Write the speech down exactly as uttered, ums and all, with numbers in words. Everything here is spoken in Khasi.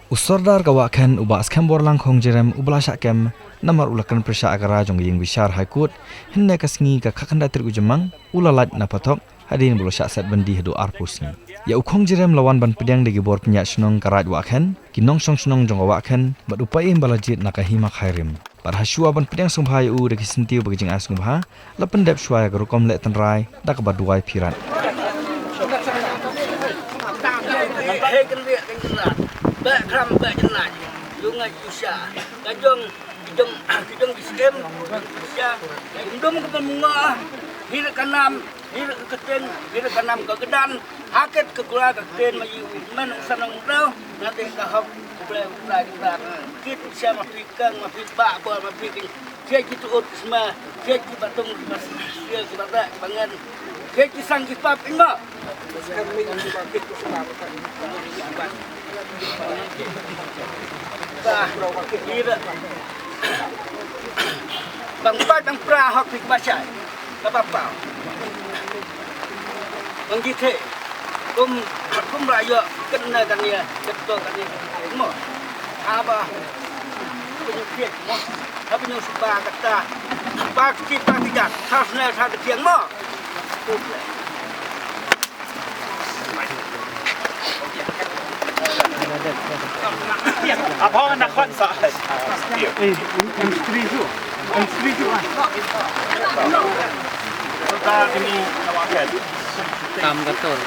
U Sordar ka Wahkhen u Bah Skhem Borlang Khongjerem u ba la shah kem namar u la kren pyrshah ïa ka rai jong ka ïing bishar High Court hynne ka sngi ka khatkhyndai tarik u Jymmang u la lait na phatok hadien ba u la shah set byndi haduh arphew sngi. Ïa u Khongjerem la wan ban pdiang da ki bor pynïaid shnong ka Raid Wahkhen, ki nongshong shnong jong ka Wahkhen bad u Paiem ba la jied na ka Hima Khyrim. Bad ha shuwa ban pdiang sngewbha ïa u da ki syntiew bad ki jingai sngewbha, la pyndep shuwa ïa ka rukom leh tynrai da kaba duwai phirat. Ka jong ki jong ki skem, ka jong ki skem, ka jong ka bym ngoh, hi ka nam, hi ka ktien, hi ka nam ka kdan, ha kat ka kura ka ktien ma ïu men u sanong dau, na te ka hok, u ble u trai u trai. Kit sha ma phi kang, ma phi ba bor, ma phi kin. Sia ki tu ut ki sma, sia ki batung ki bas, sia ki batak ki bangan, sia ki sang ki pap imo. Bah, ira. Bang pat bang pra hok pik bashai. Ka ba pau. Bang jithe. Kum, kum rayo kena kania, keto kania. Mo. Aba. Penyakit mo. Tapi nyo suba kata. Bakti bakti jat. Sasna sa ketiang mo. Apa nak kuat sa? Eh, em, em, setuju. Em, setuju, ah. Sudah ini awak kan. Tam betul.